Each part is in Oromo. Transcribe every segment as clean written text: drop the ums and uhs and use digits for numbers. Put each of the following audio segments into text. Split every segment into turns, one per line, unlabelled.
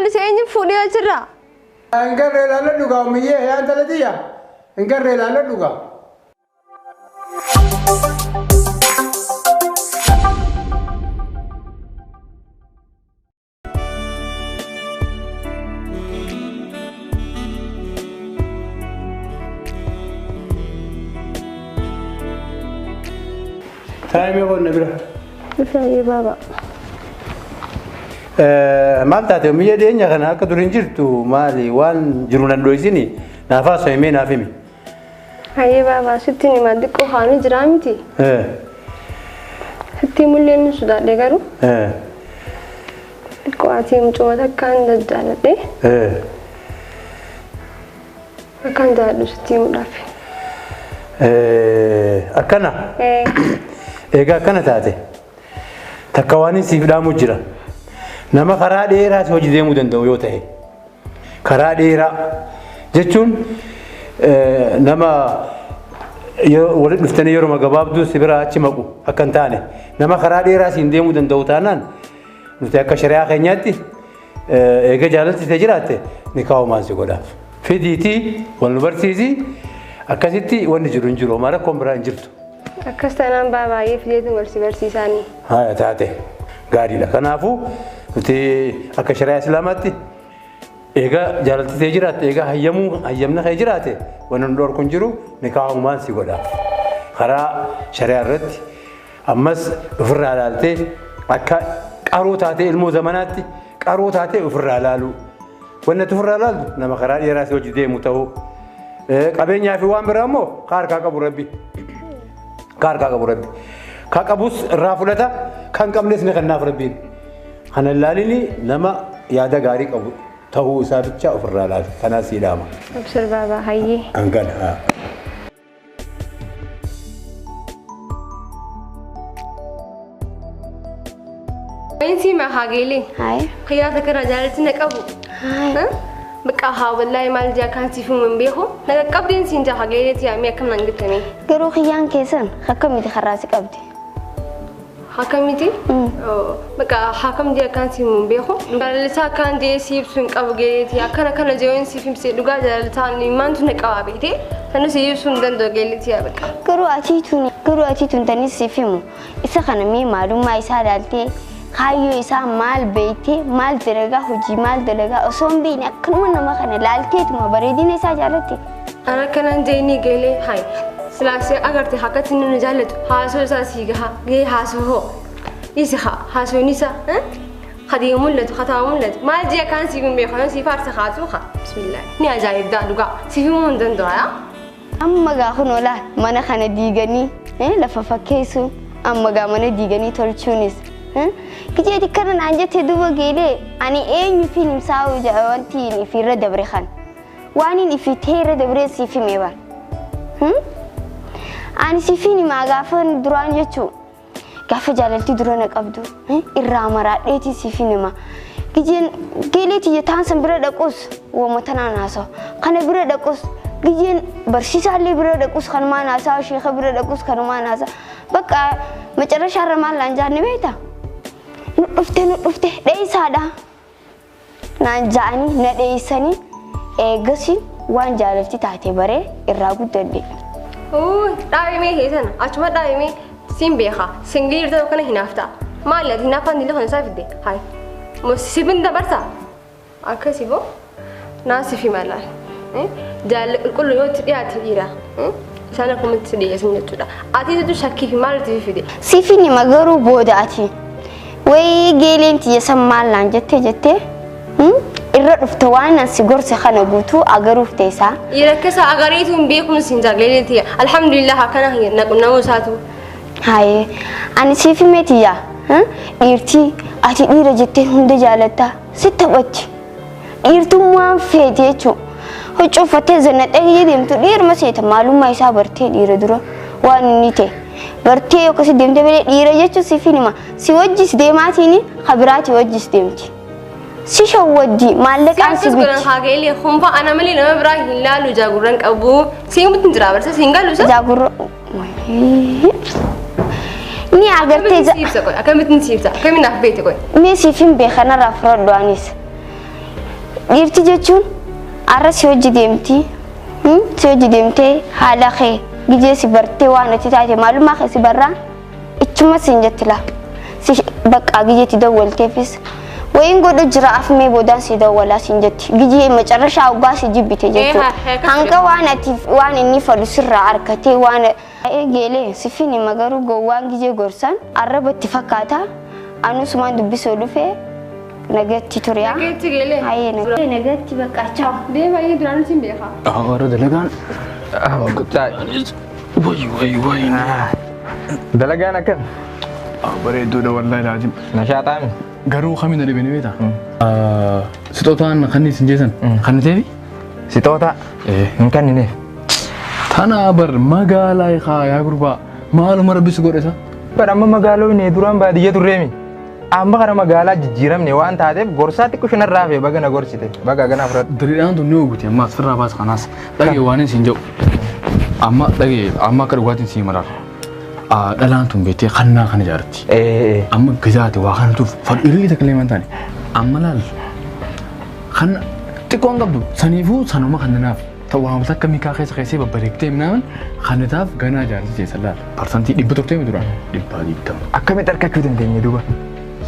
Callisee eenyu fuudhee achirraa?
Hin garree ilaalladhu gaa ummiyyee yaa intala tiyya. Hin garree ilaalladhu gaa. Taa'imee qonna bira.
Dhufee baaba.
Maal taate ummiyyee dhiyeenya kana akka dur hin jirtu maali waan jiru nan dhoysini naaf haasa'e mee naaf himi.
Hayyee baaba sitti hima xiqqoo haani jiraa miti. Sitti himullee ni sodaadhe garuu xiqqoo ati mucuma takkaan jajjaaladhe akkaan jaaladhu sitti himuudhaaf.
Akkana egaa akkana taate takka waan siif dhaamu jira. Nama karaa dheeraa si hojii deemuu danda'u yoo ta'e karaa dheeraa jechuun nama walitti dhuftanii yeroo gabaabduu si biraa achi maqu akka hin taane nama karaa dheeraa siin deemuu danda'u taanaan nuti akka shari'aa keenyaatti eega jaalaltitee jiraatte ni kaa'umaan si godhaaf. Fidiitii wal nu barsiisi akkasitti wanni jiru hin jiru homaa rakkoon biraa hin jirtu.
Akkas taanaan baa baay'ee fideetu wal si barsiisaanii.
Haaya taate gaariidha. Kanaafuu nuti akka shari'aa islaamaatti eega jaalaltitee jiraatte eega hayyamuu hayyamna kee jiraate wanni nu dhorku hin jiru ni kaa'umaan si godhaaf. Karaa shari'aa irratti ammas ofirraa ilaaltee akka qaroo taatee ilmoo zamanaatti qaroo taatee ofirraa ilaaluu. Wanni ati ofirraa ilaaltu nama karaa dheeraa si hojii deemu ta'uu. Qabeenyaa fi waan biraa immoo ka harkaa qabu rabbi. Ka harkaa qabu rabbi. Ka qabus irraa fudhata kan qabnes ni kennaaf rabbiin. Kana ilaalini nama yaada gaarii qabu ta'uu isaa bicha ofirraa ilaali. Kanaas sii dhaama.
Abshir baaba hayyee.
Hangana.
Wayin ma hageele.
Haye.
Qiyyaasa kana jaalatti na qabu.
Haye.
Bakka haa wallaahi maal jaa kan siif himu hin beeku. Na qaqqabdeen siin jaa hageeleeti yaamee akkam naan jettanii.
Garuu kiyyaan keessan akkamiti karaa si qabdi?
Akkamiti? Bakka hakam jee akkaan siif himu hin beeku. Jaalallisaa akkaan jee si ibsu hin qabu geeleeti. Akkana kana jee waan siif himse dhugaa jaalallisaa maantu na qabaa beekte. Sanu si ibsuu hin danda'u geeleeti yaa bakka.
Garuu atiituun garuu atiituun tanis siif himu isa kana mee maalummaa isaa ilaaltee kaayyoo isaa maal beektee maal dalagaa hojii maal dalagaa osoo hin beekne akkanuma nama kana ilaalteetuma bareedina isaa jaalatte.
Ana akkanan jeenii geelee hayi. Silaasee agarte hakkatti inni nu jaallatu haasoo isaa sii gaha gahee haasoo hoo. Isi haa haasoon isaa kadii mul'atu kataa mul'atu maal jee akkaan siif hin beeku siif faarsa haasuu haa bismillah ni ajaa'ibdaa dhugaa siif himuu hin danda'u yaa.
Amma gaa kun olaa mana kana diiganii lafa fakkeessuun amma gaa mana diiganii tolchuunis. Kijeeti kana naan jette duuba geelee ani eenyu fi himsaa'u wanti ifirra dabre kan waan inni ifitee irra dabree siif hime bara. Ani siif himaa gaafa duraan jechuu gaafa jaalalti dura na qabdu irraa maraadheeti siif hima. Gijeen geelee tiyya taan san bira dhaqus wooma tanaan haasawa. Kana bira dhaqus gijeen barsiisaallee bira dhaqus kanumaan haasawa sheeka bira dhaqus kanumaan haasawa. Bakka macarrashaarra maal naan jaanne beektaa? Nu dhufte nu dhufte dheeysaadha. Naan ja'anii na dheeysanii eegasi waan jaalalti taate baree irraa guddadhe.
Dhaabimee keessan achuma dhaabimee siin beeka singilii irra kana hinaafta maali ati hinaafaan dila kana isaa fidde hayi sibin dabarsa akkasi boo naa siif hima laal jaalli qulqullu yoo itti dhiyaate dhiira isaan akkuma itti dhiyeessan jechuudha ati isitu shakkii fi maal itti fide.
Siif hima garuu booda ati wayii geeleen tiyya san maal naan jettee jettee irra dhufte waan an si gorse kana guutuu agaruuf teessaa.
Dhiira keessa agariitu hin beekuun siin jaallee tiyya alhamdulillah akkana naqu isaatu.
Haye ani siif hime tiyya dhiirtii ati dhiira jettee hunda jaalatta si taphatti dhiirtummaan feete jechuun huccuu uffattee zannaxee deemtu dhiiruma seeta maalummaa isaa bartee dhiira dura waan inni ta'e bartee akkasii deemtee malee dhiira jechuun siif hima si wajjis deemaatiin kabiraati wajjis deemti. Si shawwaddi maallaqaan si
Akkas godhan
bitti.
haa ga'eelee hunfaa ana malee nama biraa hin laalu jaagurran qabu. Siin mutti hin jira barsa siin galu isa.
Jaagurra. Ni agartee
Akkamittiin si ibsa qoy akkamittiin si ibsa akkamiin naaf beekte qoy.
Mee siif hin beekanarraa fudhadhu anis. Dhiirti jechuun arra si hojii deemti. Si hojii deemtee haala kee gijee si bartee waan ati taate maalummaa kee si barraan ichuma siin jetti laa. Si bakka gijeetti dawwalteefis wayin godhu jira afmee boodaan si dawwalaa siin jetti. Gijee macarrashaa hoggaa si jibbite jechuudha. Hanga waan ati waan inni fadhu sirraa harkatee waan geelee sifiin hima garuu gowwaan gijee gorsan arraba itti fakkaata. Anusumaan dubbisoo dhufee nagatti ture.
Nagatti geelee.
Hayyee nagatti bakka chaaw.
Deema iyyuu duraan siin beekaa.
Warra dalagaan. Wayi wayi wayi.
Dalagaan akkam?
Bareedduudha wallaahi laazim.
Nashaaxaami.
Garuu kamiin na dhibee ni beektaa? Sixootaan kan isin jeesan kan ta'eefi?
Sixoota hin kennineef.
Tana bar magaalaa yaa gurbaa maaluma rabbi si godhe isa?
Bar amma magaalonni duraan baadiyyaa turreemi. Amma kana magaalaa jijjiiramne waan taateef gorsaa xiqqoo shanarraa hafe baga na gorsite baga gana fudhadhu.
Diriidhaan tun ni oguti amma asirraa baas kanaas dhagee waan isin jedhu amma dhagee amma akka dhugaatiin sii maraara. Dhalaan tun beektee kannaa kana jaaratti. Amma gazaate waa kana tuuf fadhu illee takka illee taane amma laal kan xiqqoon qabdu saniifuu sanuma kan nanaaf ta'u waan takka mikaa keessa keessee babbareektee minaaman kan taaf ganaa jaarti jeessa laal parsantii 100 ta'e duraan 120.
Akkamitti argachuu dandeenya duuba?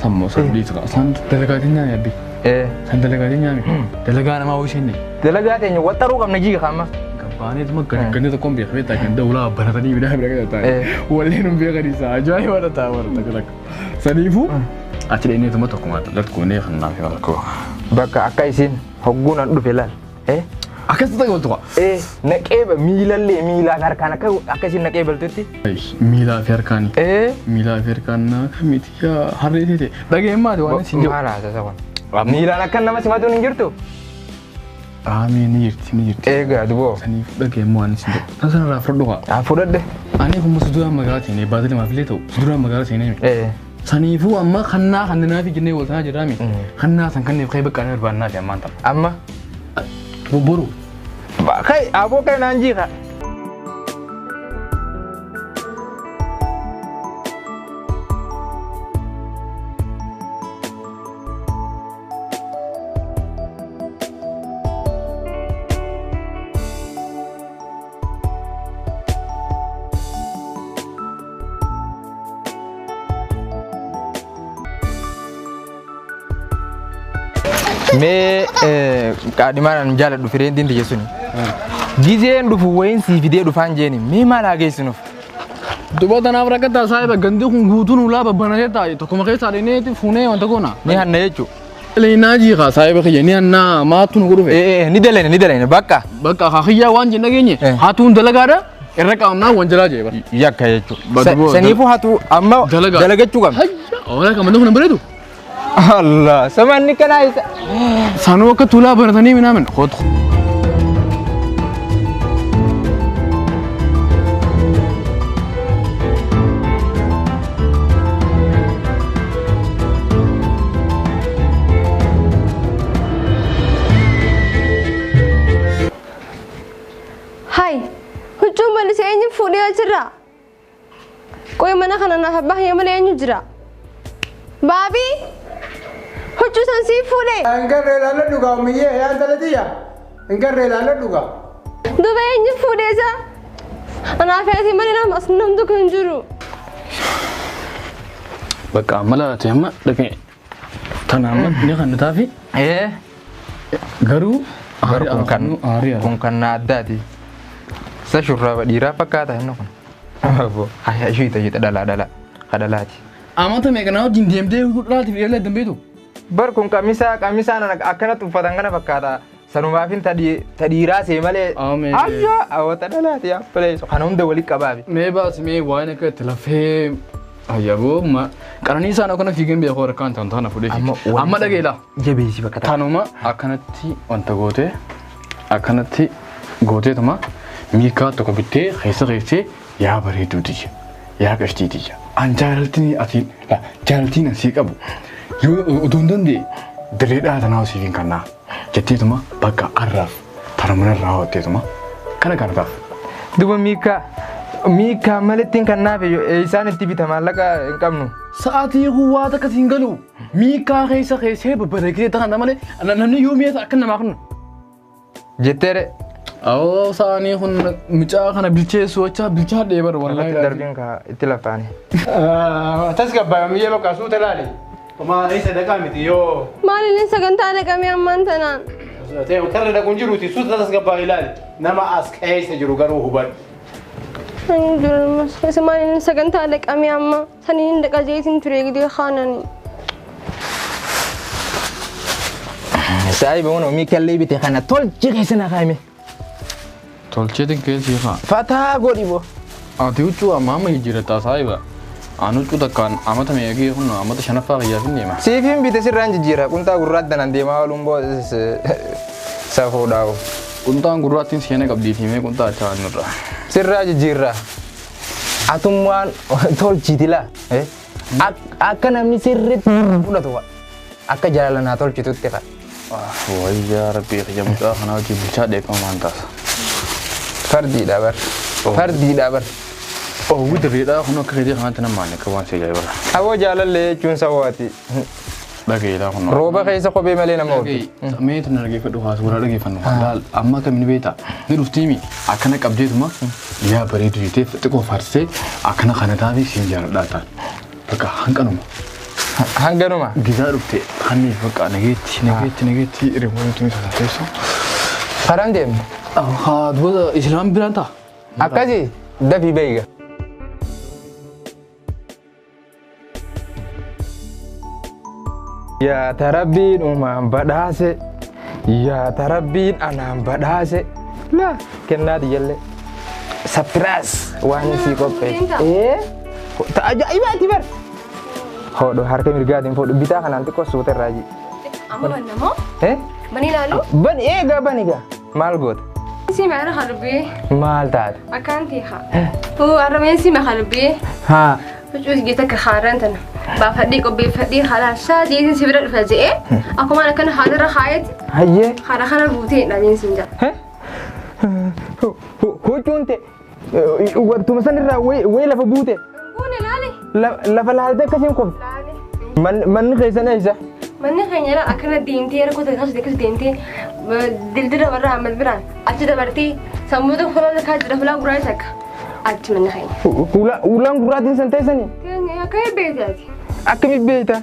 Sammuu sadii san dalagaatiin nyaame abbi. San dalagaatiin nyaame dalagaa namaa hooshinne.
Dalagaa teenya waxxaruu qabna jiika amma.
Gabbaaneetuma gadi tokkoon beekamee ta'a kan dawlaa baratanii midhaan bira kan taa'e. Walleen hin beekan isaa ajaa'iba dha ta'a warra takka takka. Saniifuu achi dheeneetuma tokkuma lakkoonee kan naaf yoo rakkoo.
Bakka akka isin hogguun an dhufe laal.
Akkasitti ta'e waltu qa'a.
Naqee miilallee miilaa fi harkaan akka isin naqee baltutti.
Miilaa fi harkaani. Miilaa fi harkaan naa kamiti yaa harree teete. Dhageen maati waan isin jedhu.
Maal haasasa kun? Miilaan akka nama simatuun hin jirtu?
Aamee ni jirti ni jirti.
Egaa duboo.
Saniif dhageen waan isin jedhu. Tan sanarraa fudhadhu qa'a.
Fudhadhe.
Ani kun suduraan magaalaa seenee baatee lamaaf illee ta'u suduraan magaalaa seenee. Saniifuu amma kannaa kan naafi jennee waltanaa jedhame kannaa san kanneef ka'ee bakka ani barbaannaa fi ammaan ta'a.
Amma.
Boru.
Kai aboo kai naan jiika. Mee qaadhimaan an jaaladhu fireentiin tiyya suni. Gizeen dhufu wayin sii fidee dhufaan jeeni mee maal haa geessinuuf?
Duba tanaaf rakkataa saahiba gandi kun guutuun ulaa babbanatee taa'e tokkuma keessaa dheeneeti fuunee wanta goona.
Ni hanna jechuu.
Leenaa jiiqa saahiba kiyya ni hannaa maattu nu godhufe.
Ni dalene ni dalene bakka.
Bakka kiyyaa waan jenne dhageenye hatuun dalagaadha irra qaamnaa wanjalaa jee bara.
Yakka jechuu. Saniifuu hatu amma dalagachuu qabna.
Hayya oola kan manni kun hin bareedu.
Allah samanni kanaa isa.
Sanuu akka tuulaa baratanii minaamin kootu.
Hai, huccuu mallisee eenyu fuudhee achirraa? Qoy mana kana naaf abbaa kiyya malee eenyu jira? Baabii, huccuu san sii fuudhee?
Hingarree ilaalladhu gaa ummiyyee yaa intala tiyya. Hingarree ilaalladhu gaa.
Duuba eenyu fuudhee isa? Anaaf ati malee nama as namtu hin jiru.
Bakka amma laate amma dhaqee tana amma ni kan taafi. Garuu
Kun kan na addaati. Isa shurraaba dhiiraa fakkaata inni kun. Ayyaa ishee ita dhalaa dhalaa kadhalaati.
Amata meeqa naa wajjin deemtee dhalaatiif dhiirri addan beektu?
Bar kun qamisaa qamisaan akkanatti uffatan kana fakkaata. Sanumaafin ta dhiiraa see malee. Ayyaa hawwata dhalaati yaa fileessu kana hunda walitti qabaabi.
Mee baasi mee waan akka itti lafee ayyaboo qananii isaan akkana fiigeen beekoo harkaan ta'an taana fuudhee fiigi. Amma dhageela.
Jabeessi bakka ta'a.
Tanuma akkanatti wanta gootee akkanatti gooteetuma miikaa tokko bittee keessa keessee yaa bareedduu tiyya yaa qashtii tiyya. An jaalaltiin ati jaalaltiin asii qabu yoo otoo hin danda'e direedhaa tanaa siif hin kannaa jetteetuma bakka arraaf tana manarraa hawwatteetuma kana kana taaf.
Duba miikaa miikaa malittiin kan naaf isaan itti bita maallaqa hin qabnu.
Sa'aatii huwwaa takka siin galu. Miikaa keessa keessee babbareegee ta'an malee namni yoo mi'eessa akka namaa kun.
Jetteere.
Awoo saanii kun mucaa kana bilcheessu jecha bilchaadhee bara
Lafatti
wallaahi.
darbiin ka itti lafaani.
Tasgabbaa'e miyyee bakka suuta laali. Homaa isa dhaqaa miti yoo
Maaliin sagantaa dhaqamee ammaan tanaan?
Karra dhaquun jiruuti suuta tasgabbaa'e ilaali. Nama as keessa jiru garuu hubadhu.
Ani duralmas isa maaliin sagantaa dhaqamee amma saniin dhaqa jeetiin ture gidee kaanani.
Saayiba kun miikallee bite kana tolchi keessa na kaa'ime.
Tolcheetiin keessi haa.
Fataa godhi boo.
Ati huccuu amma amma jijjiirrattaa saayiba. Aan huccuu takkaan amata meeqii kun amata shanaffaa kiyyaaf hin deema.
Siifiin bite sirraan jijjiira qunxaa gurraatti nan deemaa ooluun boo safuudhaawu.
Qunxaan gurraattiin seenaa qabdii fi mee qunxaa achaa nurra.
Sirraa jijjiirra. Atummaan tolchiti laa. Akka namni sirriitti fudhatu akka jaalala naa tolchitutti fa'a.
Wayyaa rabbii kiyya mucaa kanaa hojii bulchaa dheeffamaan taasa.
Fardiidha bar. Fardiidha bar.
Oowwi dirreedhaa kun akka keetii kanatti nama akka waan si ajaa'iba.
Aboo jaalallee jechuun sawaati.
Dhageedhaa kun.
Rooba keessa kophee malee nama ooltu.
Mee tana dhageeffadhu haa suuraa dhageeffannu. Laal amma akkamiin beektaa? Ni dhuftiimi akkana qabdeetuma yaa bareedu jettee xiqqoo faarsitee akkana kana taatee siin jaaladhaa ta'an. Bakka hanqanuma.
Hanganuma.
Gizaa dhufte hanniif bakka nageetti nageetti nageetti rimuutu isa teessu.
Karan deemne.
Haa duuba islaam biraan ta'a.
Akkasii dafii beeyga. Yaa tarabbiin uumaan badhaase. Yaa tarabbiin anaan badhaase. Laa kennaati jallee. Sapiraas waan isii qopheesse. Ee ajaa'ibaati bar. Hodhu harka mirgaatiin fuudhu bitaa kanaan xiqqoo suuta irraa ji.
Amma bannamoo?
Eh?
Bani ilaalu?
Bani eegaa bani gaa maal goota?
Si maara halbee
Maal taate?
akkaan teeha. Hoo arrameen si ma halbee.
Haa.
Huccuu geeta akka haaraan tana. Baafadhee qopheeffadhee haala shaajeetiin si bira dhufa je'ee akkuma akkana haalarra haayetti
Hayyee.
haala kana guutee dhabeen siin jira.
Huccuun ta'e wantuma sanirraa wayi lafa buute.
Buune laale.
Lafa laaltee akkasiin qofti.
Laale.
Manni keessan eessa?
Manni keenya akkana deemtee rakkoo takka akkas deemtee dildila warra ammas biraan achi dabartee sammuuta fuula kaa jira fuula gurraacha takka achi manni keenya.
Ulaan gurraatiin san teessanii?
Keenya akka beektaati.
Akkamitti beekta?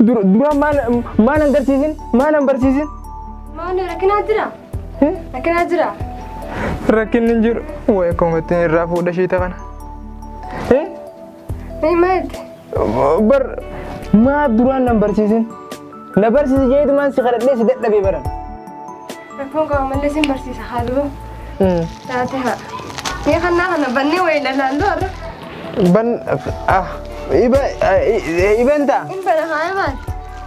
Dura maal agarsiisin? Maal hin barsiisin?
Maal rakkinaa jira? Rakkinaa jira?
Rakkinni hin jiru. Wayi akkumatti irraa fuudha shiita kana.
Maal?
Bar maa duraan na barsiisin? Na barsiisi jeetumaan si kadhadhee si dadhabee baran.
Rakkoon qaba malee sin barsiisa haa duru. Taate haa. Mee kannaa kana bannee wayii dhalaallu har'a.
Ban ah iba iban ta'a.
In bana haa maal?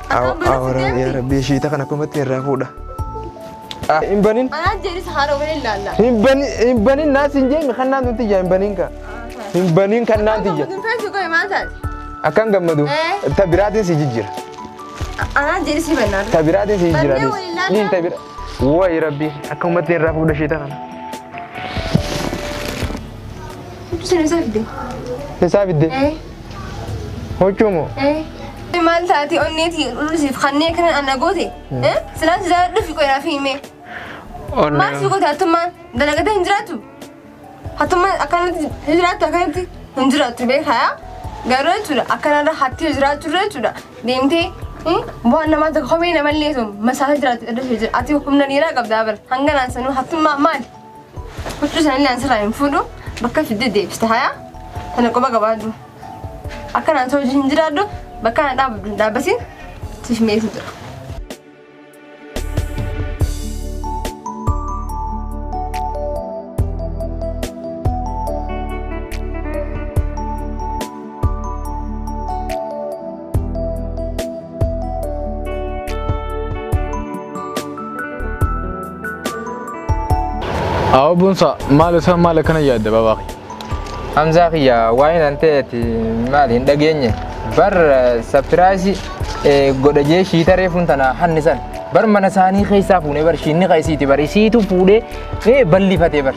Akkaan bana si deemti.
Yaa Rabbi shiita kana akkumatti irraa fuudha. Hin banin.
Anaa jedhis haala waliin ilaalla.
Hin banin hin banin naas hin jeemi kan naan tiyya hin banin ka. Hin banin kan naan tiyya.
Kun feetu qoy maal taate?
Akkan gammadu ta biraatiin si jijjiira.
Anaa jedhis ni bannaa.
Ta biraatiin si jijjiira.
Bannee waliin ilaalla.
Niin ta bira. Wayi Rabbi akkumatti irraa fuudha shiita kana.
Sun isa fidde.
Isaa fidde. Huccuu moo?
Maal taate onneeti dhulsiif kanneen kana ana goote? Silaan si jaalladhu fi qoy naaf hime. Maal si goote hattummaan dalagatee hin jiraattu? Hattummaan akkanatti hin jiraattu akkanatti hin jiraattu beekaa? Garuu jechuudha akkanarra hattee jiraachuu jechuudha deemtee bu'aan namaa tokko kophee namallee sun masaasa jiraattu irra jira ati humna dhiiraa qabdaa bara hanga naan sanuu hattummaa maali? Huccuu sanallee an sirraa hin fuudhu bakka fidde deebiste hayaa tana quba qabaadhu. Akkanaan hojii hin jiraadhu bakka ana dhaabbadhu hin dhaabbatin siif meetu jira.
Awwa boonsa maal isaa maal akkana yaadda babaaqi.
Hamzaa kiyya waa'ee nan ta'eeti maali hin dhageenye bar sapiraasii godha jee shiita reefuun tana hannisan bar mana isaanii keessaa fuunee bar shiinni qaysiiti bar isiitu fuudhee ballifatee bar.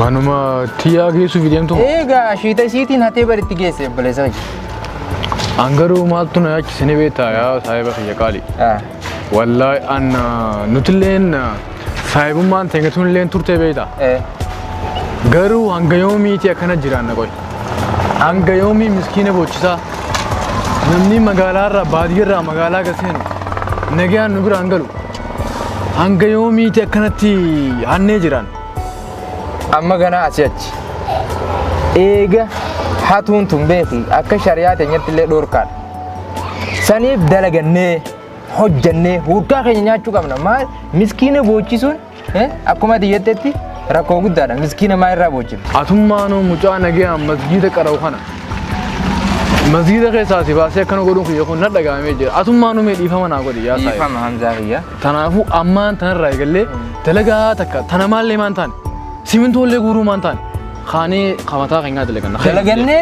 Manuma tiyyaa geessuuf deemtu.
Eegaa shiita isiitiin hatee bar itti geesse obboleessa kiyya.
An garuu maaltu na yaachise ni beektaa yaa saahiba kiyya qaali. Wallaahi an nutilleen saahibummaan teenya tunilleen turte beektaa. Garuu hanga yoomiiti akkana jiraanna qoy. Hanga yoomii miskiina boochisaa. Namni magaalaarraa baadiyyaarraa magaalaa gad seenu nagayaan nu biraan galu. Hanga yoomiiti akkanatti hannee jiraan.
Amma ganaa asii achi. Eega hatuun tun beeki akka shari'aa teenyatti illee dhoorkaadha. Saniif dalagannee hojjannee hurkaa keenya nyaachuu qabna. Maal miskiina boochisuun akkuma ati jettetti rakkoo guddaadha. Miskiina maa irraa boochifta?
Atummaanuu mucaa nagayaan masgiida qara'u kana. Masgiida keessaa si baasee akkana godhuun kiyya kun na dhaga'amee jira. Atummaanuu mee dhiifama naa godhi yaa saahiba.
Dhiifama Hamzaa kiyya.
Tanaafuu ammaan tanarraa eegallee dalagaa takka tana maallee maan taane simintoolee guuruu maan taane kaanee kamataa keenyaa dalaganna.
Dalagannee